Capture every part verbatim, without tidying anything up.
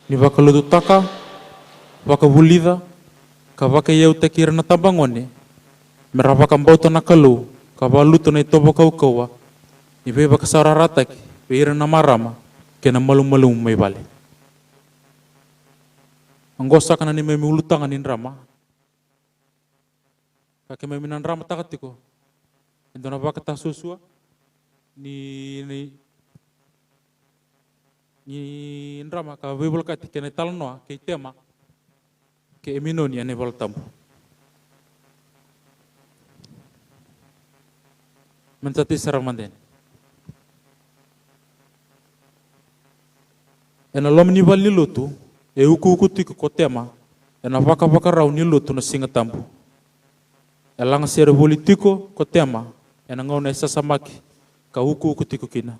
ni vakalotutaka, vakavulica, ka vakaiyautaki ira na tabagone me ra vakabauta na Kalou ka valuta na itovo kaukauwa ni veivakasaurarataki vei ira na marama kei na malumalumu mai vale. Oqo saka na neimami ulutaga ni drama. Ka keimami na dramataka tiko e dua na vakatasuasua ni, ni, ni drama ka veivolekati kei na italanoa kei Tema kei Eminoni ena iVolatabu. Meda sa tei sara mada yani. Ena loma ni valenilotu, e ukuuku tiko ko Tema ena vakavakarau ni lotu na Siga Tabu. E lagasere voli tiko ko Tema ena gauna e sasamaki ka ukuuku tiko kina.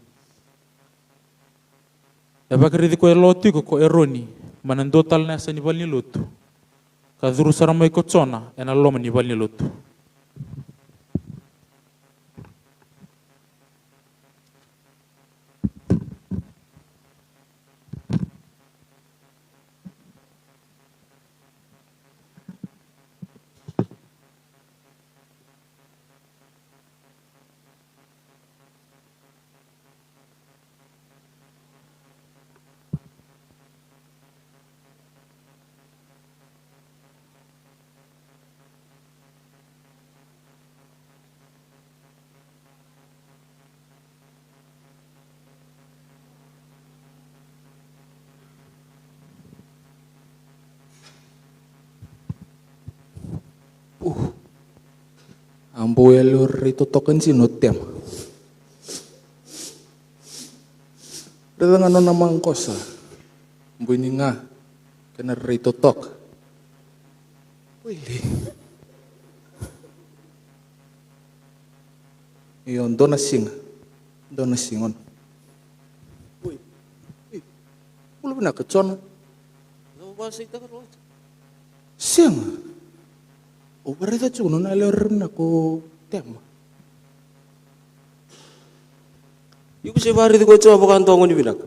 E vakaraici koya lo tiko ko Eroni mai na dua tale na yasa ni valenilotu, ka curu sara mai ko Jona ena loma ni valenilotu. A bau yali o rai totoka ni sino Tema. Raica ga nona maqosa. Bui ni ga kena rai totoka. Wili. Io, dua na siga. Dua na siga ona. Oi. Oi. Bula vinaka Jona. Sega. Au varaica tiko nona yalewa rerevina ko Tema. Iko se varaici koya tiko vakadua gone vinaka.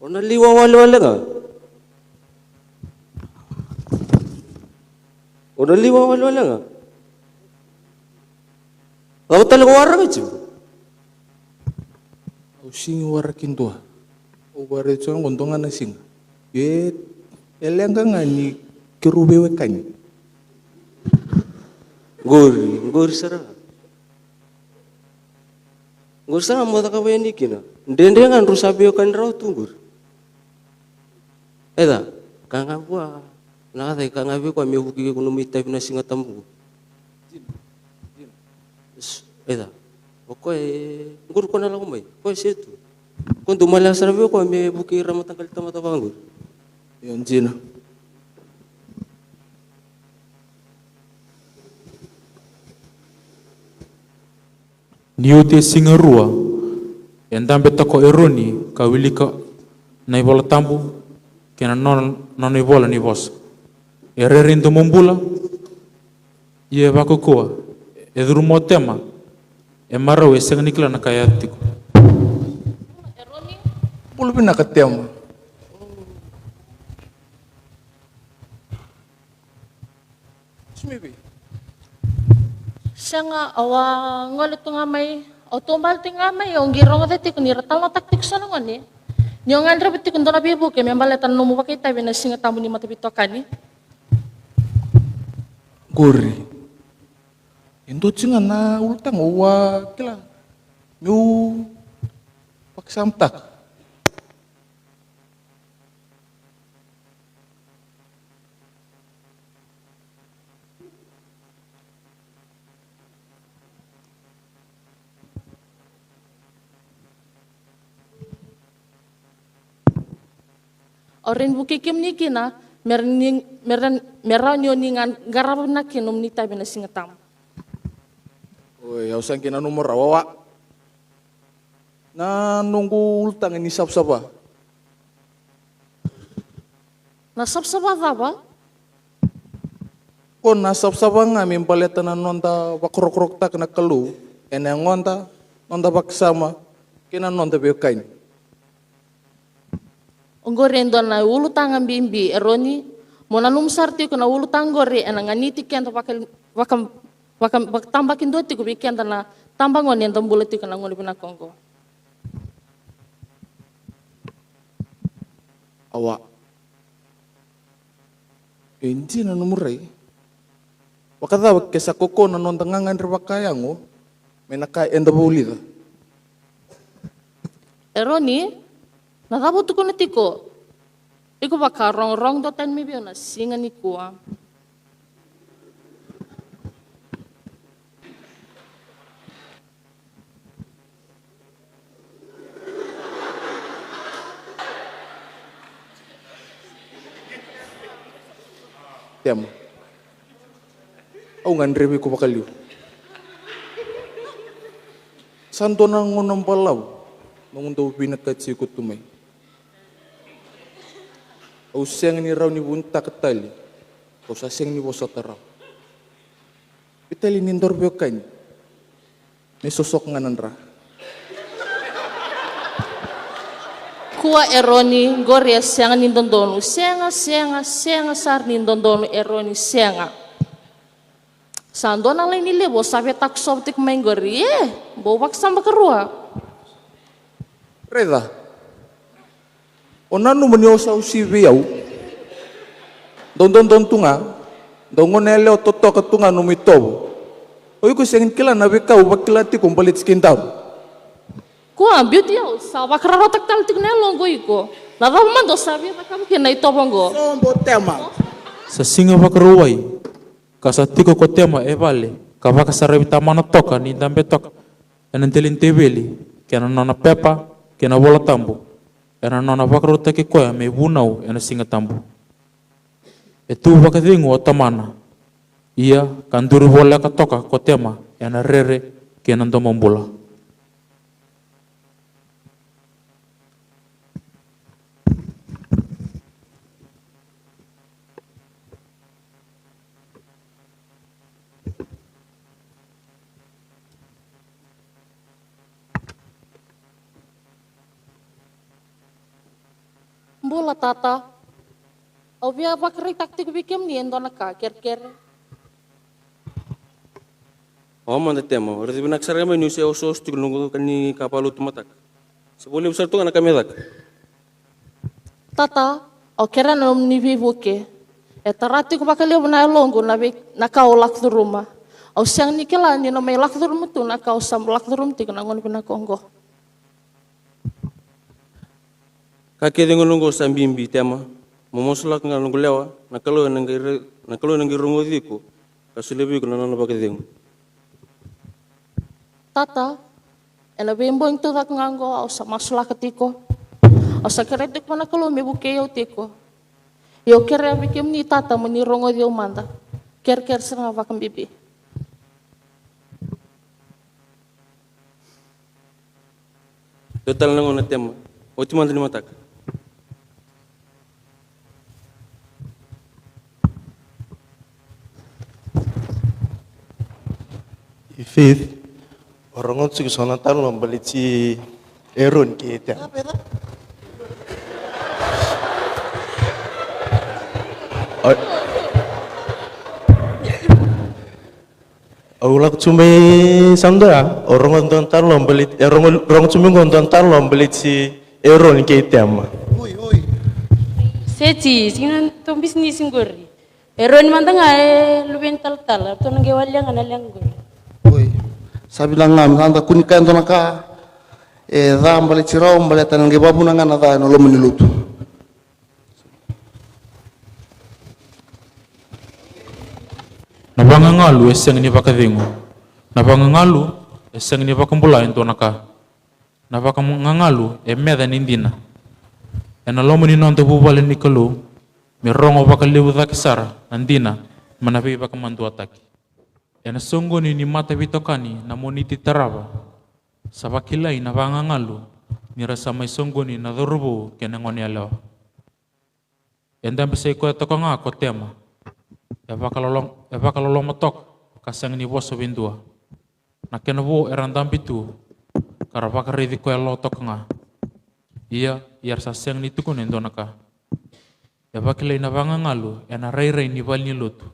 O na liwa walewale ga. O na liwa walewale ga. Cava tale ko waraka tiko? Au sigi waraki dua. Au waraki tiko qo dua ga na siga. E, e leqa ga ni keirau veiwekani. Qori, qori sara. Qori sara mo cakava yani kina. Dredre ga drau sa veiwekani rawa tu qori. Eda, ka ga vua, na ka cai ka ga vei koya me vuki iko nomu itavi na Siga Tabu. Eda, o koya e, qori ko na lako mai, koya se tu. Ko dau male sara vei koya me vuki ira mataqali tamata vaqori. Io, dina. Ni oti e siga rua, e dabetaka o Eroni ka wilika na iVola Tabu kei na nona, nona ivola ni vosa. E rairai domobula, ia e vakaukauwa, e curuma o Tema, e marau e sega ni kila na ka e yaco tiko. Bula vinaka Tema. Sega, au a gole tu ga mai, au taubale tu ga mai, au qai rogoca tiko ni ra talanoataka tiko so na gone. Ni o gadreva tiko dua na veivuke me baleta na nomu vakaitavi ena Siga Tabu ni Mataveitokani. Qori. E dua tiko ga na ulutaga au a kila meu vakasamataka. Au rawa ni vukei kemuni kina me ra ni, me ra, me rawa ni o ni qarava vinaka kina nomuni itavi ena Siga Tabu. Oi, au sa qai nanuma rawa. Na noqu ulutaga ni savasava. Na savasava cava? Ko na savasava ga me baleta na noda vakarokorokotaka na Kalou ena yagoda, noda vakasama kei na noda veiwekani. Oqori e dua na ulutaga bibi, Eroni. Mo nanuma sara tiko na ulutaga oqori, ena ganiti keda vaka, vaka, vaka, vakatabakidua tiko vei keda na tabagone eda bula tiko na gauna vinaka oqo. Awa. E dina na nomu rai. Vakacava ke sa koko na noda gagadre vakayago me na ka eda vulica? Eroni, na cava o tukuna tiko? Iko vakarogorogo duatani mai vei au na siga nikua. Tema. Au gadrevi iko vakalevu. Sa dua na gauna balavu noqu dau vinakati iko tu mai. Au sega ni rawa ni vunitaka tale. Au sa sega ni vosota rawa. Vitali ni daru veiwekani. Me sosoka ga na dra. Kua Eroni, qori e sega ni dodonu. Sega, sega, sega sara ni dodonu Eroni, sega. Sa dua na laini levu o sa via takusova tiko mai qori. E, bau vakasama vakarua. Raica. O nanuma ni o sa usivi vei au. Dau dodonu tu ga. Dau gone yalewa totoka tu ga nomu itovo. O iko sega ni kila na veika au vakila tiko baleti kei daru. Kua, biuti au, sa vakararawataka tale tiko na yaloqu o iko. Na cava mada o sa via cakava kina na itovo oqo? Sobo Tema. Sa siga Vakarauwai, ka sa tiko ko Tema e vale, ka vakasaravi tamana toka ni dabe toka ena dela ni teveli, kei na nona pepa, kei na iVola Tabu, ena nona vakarautaki koya me vunau ena Siga Tabu. E tu vakacegu o tamana, ia ka duri voleka toka ko Tema ena rere kei na domobula. Bula tata. Au via vakaraitaka tiko vei kemuni e dua na ka kerekere. O mada Tema, au raica vinaka sara ga mai niu se osooso tiko na noqu ka ni ka vakalotu mataka. Se vo levu sara tu ga na ka me caka. Tata, au kerea na nomuni veivuke. E tara tiko vakalevu na yaloqu na vei, na ka au lako curuma. Au sega ni kila ni na mai lako curuma tu na ka au sa lako curuma tiko na gauna vinaka oqo. Ka kece gona oqo sa bibi Tema, mo masulaka ga noqu lewa, na Kalou ena qai, na Kalou ena qai rogoci iko, ka solia vei iko na nona vakacegu. Tata, ena veibogi taucoko ga oqo au sa masulaka tiko. Au sa kerea tiko vua na Kalou me vukei au tiko. Ia au kerea vei kemuni tata mo ni rogoci au mada. Kerekere sara ga vakabibi. Dua tale na gauna Tema. Oti mada ni mataka. I Faith, o rogoca tiko so na talanoa baleti Eroni kei Tema. Au lako tu mai sa dua ya, au rogo dua na talanoa baleti, e rogo, rogo tu mai qo dua na talanoa baleti Eroni kei Tema. Oi, oi. Seti, sega na tou bisinisi qori. Eroni mada ga e luve ni talatala, ratou na qai walia ga na leqa qori. Oi. Sa vinaka ga, me sa da kua ni kaya dua na ka e ca baleti rau, baleta na qai vakavuna ga na ca ena loma ni lotu. Na vagagalu e sega ni vakacegu. Na vagagalu e sega ni vakabula e dua na ka. Na vagagalu e meca ni dina. Ena loma ni noda vuvale ni Kalou, me rogo vakalevu cake sara na dina mai na veivakamaduataki. Ena soqoni ni mataveitokani na Moniti tarava, sa vakilai na vagagalu ni ra sa mai soqoni na cauravou kei na goneyalewa. E dabe sai koya toka ga ko Tema. E vakalolo-, e vakaloloma toka ka sega ni vosa vei dua. Na kena vo era dabe tu ka ra vakaraici koya lo toka ga. Ia, ia era sa sega ni tukuna e dua na ka. E vakilai na vagagalu ena rairai ni valenilotu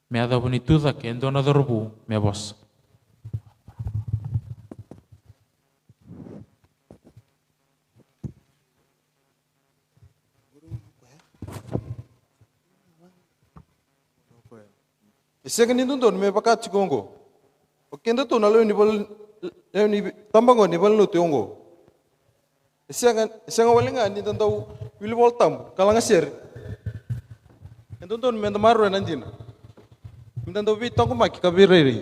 me yacova ni tu cake e dua na cauravou me vosa. E sega ni dodonu me vaka tiko oqo. O kedatou na lewe ni vale, lewe ni tabagone ni valenilotu oqo. E sega, e sega wale ga ni da dau wili Vola Tabu ka lagasere. E dodonu me da maroroya na dina. Me da dau veitaqomaki ka veirairai.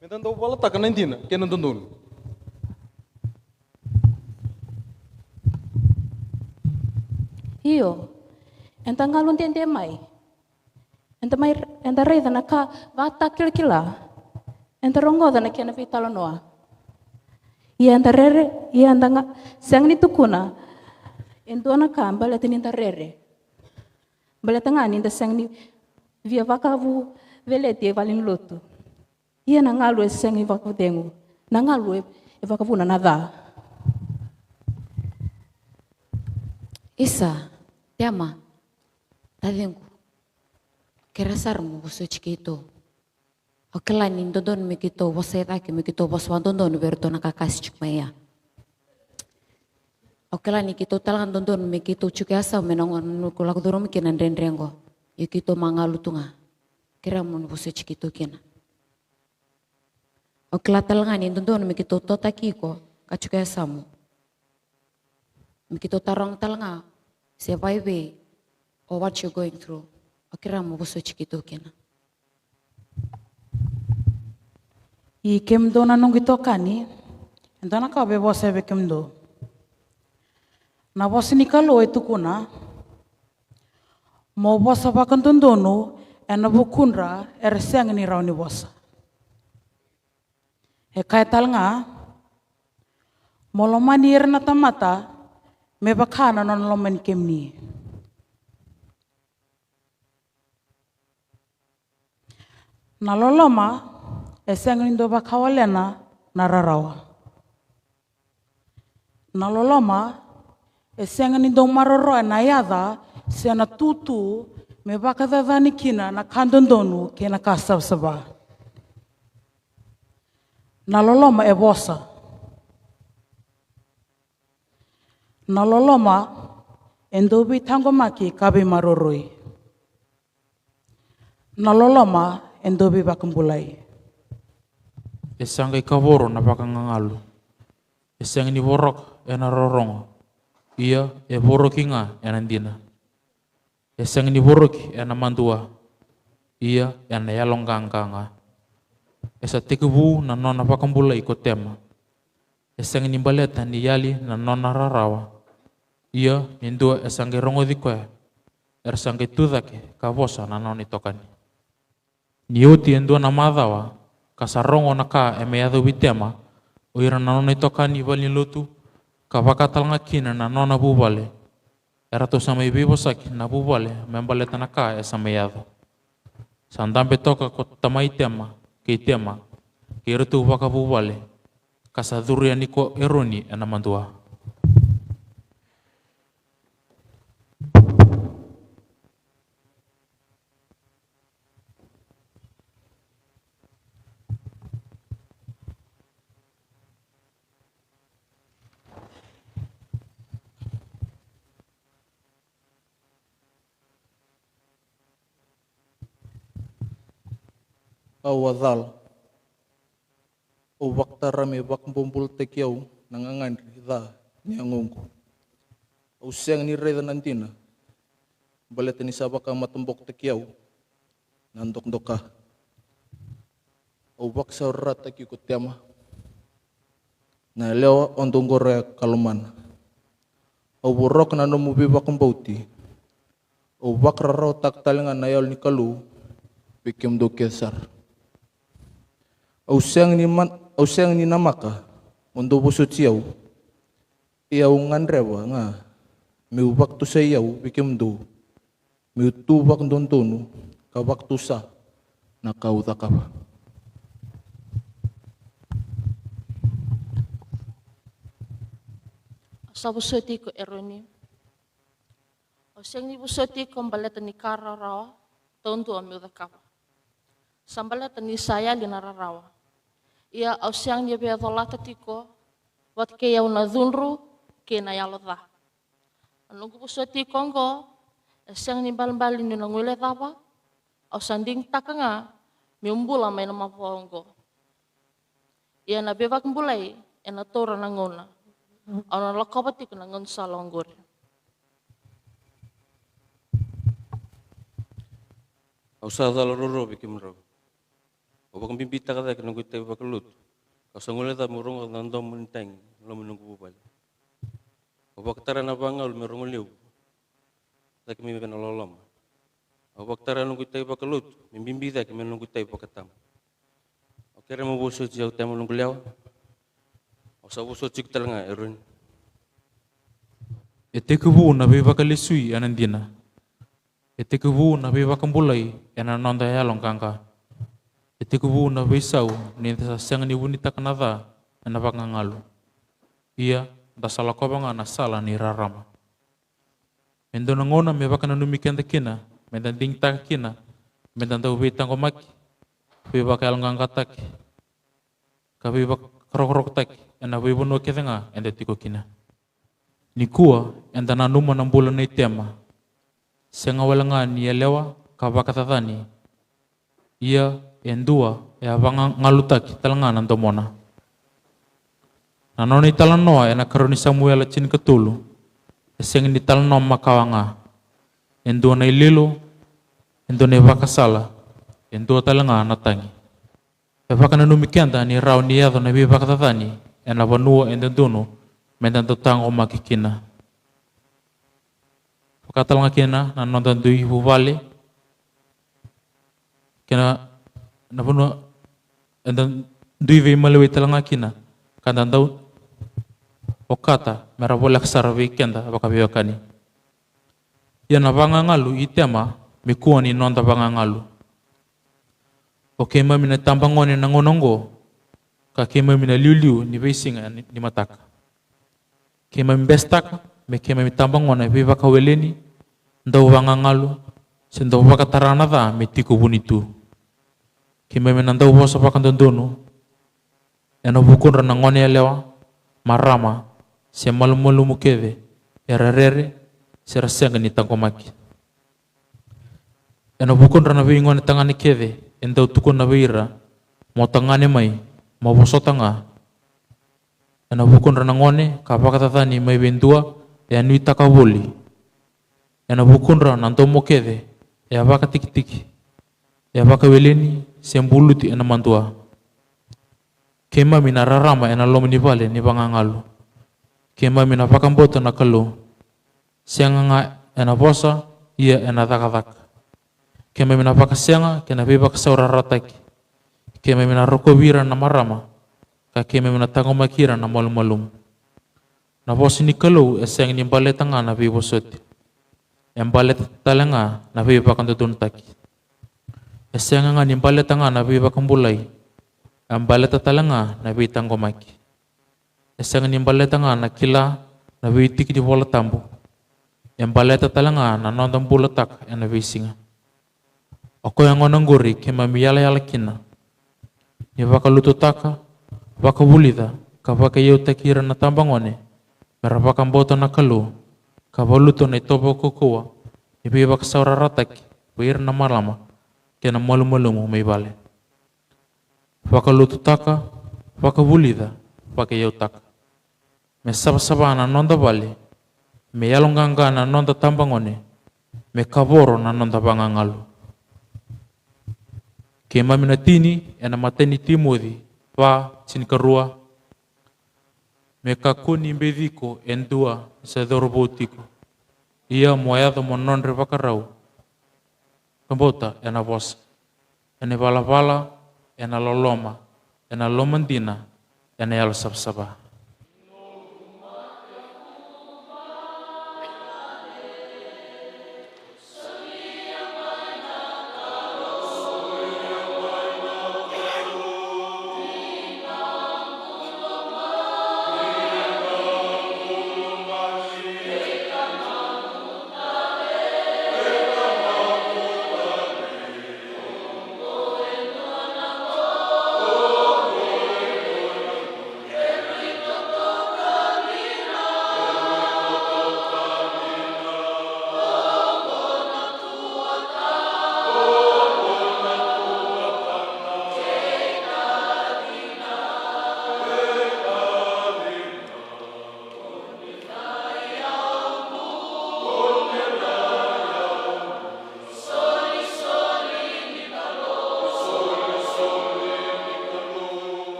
Me da dau valataka na dina kei na dodonu. Io, eda galu dede mai. Eda mai, eda raica na ka vakatakilakila. Eda rogoca na kena veitalanoa. Ia eda rere, ia eda ga, sega ni tukuna e dua na ka baleta ni da rere. Baleta ga ni da sega ni via vakavu veleti e valenilotu. Ia na galu e sega ni vakacegu, na galu e, e vakavuna na ca. Isa, Tema, taciqu, kerea sara mo vosoti keitou. Au kila ni dodonu me keitou vosa i cake, me keitou vosa vakadodonu vei iratou na kakasi tiko mai ya. Au kila ni keitou tale ga dodonu me keitou tiko e yasamu ena gauna ko lako curuma kina na dredre qo. Ia keitou ma galu tu ga. Kerea mo ni vosoti keitou kina. Au kila tale ga ni dodonu me keitou totaki iko ka tiko e yasamu. Me keitou taroga tale ga se vakaevei o what you're going through. Au kerea mo vosoti keitou kina. I kemudou na noqu itokani, e dua na ka au via vosa vei kemudou. Na vosa ni Kalou e tukuna, mo vosa vakadodonu ena vukudra era sega ni rawa ni vosa. E kaya tale ga, mo lomani ira na tamata me vaka na nona lomani kemuni. Na loloma e sega ni dau vakawalena na rarawa. Na loloma e sega ni dau maroroya na yaca se na tutu me vakacacani kina na ka dodonu kei na ka savasava. Na loloma e vosa. Na loloma e dau veitaqomaki ka veimaroroi. Na loloma e dau veivakabulai. E sa qai kavoro na vakagagalu. E sega ni voroka ena rorogo. Ia e voroki ga ena dina. E sega ni voroki ena madua. Ia ena yaloqaqa ga. E sa tekivu na nona vakabulai ko Tema. E sega ni baleta ni yali na nona rarawa. Ia ni dua e sa qai rogoci koya, era sa qai tucake ka vosa na nona itokani. Ni oti e dua na macawa ka sa rogo na ka e mai yaco vei Tema, o ira na nona itokani valenilotu, ka vaka tale ga kina na nona vuvale. Eratou sa mai veivosaki na vuvale me baleta na ka e sa mai yaco. Sa dabe toka ko tamai Tema kei Tema kei iratou vakavuvale, ka sa curu yani ko Eroni ena madua. Au a cala. Au vakatara me vakabobulataki au na gagadre ca ni yagoqu. Au sega ni raica na dina, baleta ni sa vakamatabokotaki au na dokadoka. Au vakasaurarataki iko Tema, na yalewa o dau qoroya ka lomana. Au voroka na nomu veivakabauti. Au vakararawataka tale ga na yalo ni Kalou vei kemudou kece sara. Au sega ni man-, au sega ni namaka mo dou vosoti au. Ia au gadreva ga meu vakatusai au vei kemudou, meu tu vakadodonu ka vakatusa na ka au cakava. Au Sa vosoti iko Eroni. Au sega ni vosoti iko baleta ni ka rawarawa taudua meu cakava. Sa baleta ni sa yali na rarawa. Ia au sega ni via colata tiko vata kei au na cudru kei na yalo ca. Na noqu vosoti iko oqo e sega ni balebale ni na guilecava. Au sa digitaka ga meu bula mai na mavoa oqo. Ia na veivakabulai ena taura na gauna. Au na lakova tiko na gaunisala oqori. Au sa cala ruarua vei kemudrau. Au vakabibitaka cake na noqu itavi vakalotu. Au sa guilecava meu rogoca na domo ni tagi ena loma ni noqu vuvale. Au vakatara na vagagalu me rogo levu cake mai vei na loloma. Au vakatara na noqu itavi vakalotu me bibi cake mai na noqu itavi vakatabu. Au kerea mo vosoti au, Tama, noqu lewa. Au sa vosoti iko tale ga, Eroni. E tekivu na veivakalesui ena dina. E tekivu na veivakabulai ena noda yaloqaqa. E tekivu na veisau ni da sa sega ni vunitaka na ca ena vagagalu. Ia, da sa lakova ga na sala ni rarama. Me dua na gauna me vakananumi keda kina, me da digitaka kina, me da dau veitaqomaki, veivakayaloqaqataki, ka veivakarokorokotaki ena veivanua kece ga eda tiko kina. Nikua eda nanuma na bula nei Tema. Sega wale ga ni yalewa ka vakacacani. Ia e dua e a vagalutaki tale ga na domona. Na nona italanoa ena karua ni Samuela tinikatolu e sega ni talanoa makawa ga. E dua na ililo, e dua na ivakasala, e dua tale ga na tagi. E vakananumi keda ni rawa ni yaco na veivakacacani ena vanua e dodonu me da dau taqomaki kina. Vaka tale ga kina na noda dui vuvale kei na vanua eda dui veimalewai tale ga kina, ka da dau okata me ra voleka sara vei keda vakaveiwekani. Ia na vagagalu i Tema me kua ni noda vagagalu. O keimami na itabagone na gauna oqo, ka keimami na liuliu ni veisiga ni, ni mataka. Keimami besetaka me keimami itabagone veivakaweleni, dau vagagalu, se dau vakatara na ca me tiko vuni tu. Keimami na dau vosa vakadodonu ena vukudra na gone yalewa, marama, se malumalumu kece era rere se ra sega ni taqomaki. Ena vukudra na veigone tagane kece e dau tukuna vei ira, mo tagane mai, mo vosota ga. Ena vukudra na gone ka vakacacani mai vei dua e a nuitaka voli. Ena vukudra na domo kece e a vakatikitiki, e a vakaweleni se buluti ena madua. Keimami na rarama ena loma ni vale ni vagagalu. Keimami na vakabauta na Kalou. Sega ga ena vosa, ia ena cakacaka. Keimami na vakasega kei na veivakasaurarataki. Keimami na rokovi ira na marama, ka keimami na taqomaki ira na malumalumu. Na vosa ni Kalou e sega ni baleta ga na veivosoti. E baleta tale ga na veivakadodonutaki. E sega ga ni baleta ga na veivakabulai. E baleta tale ga na veitaqomaki. E sega ni baleta ga na kila na veitiki ni Vola Tabu. E baleta tale ga na noda bulataka ena veisiga. O koya gona oqori keimami yalayala kina. Ni vakalututaka, vakavulica, ka vakaiyautaki ira na tabagone, me ra vakabauta na Kalou, ka valuta na itovo kaukauwa ni veivakasaurarataki vei ira na marama kei na malumalumu mai vale. Vakalututaka, vakavulica, vakaiyautaka. Me savasava na noda vale, me yaloqaqa na noda tabagone, me kavoro na noda vagagalu. Keimami na tini ena imatai ni Timoci va, tinikarua. Me kakua ni beci iko e dua ni sa cauravou tiko. Ia mo yaco mo nodra ivakarau. Vakabauta ena vosa, ena ivalavala, ena loloma, ena lomadina, ena yalo savasava.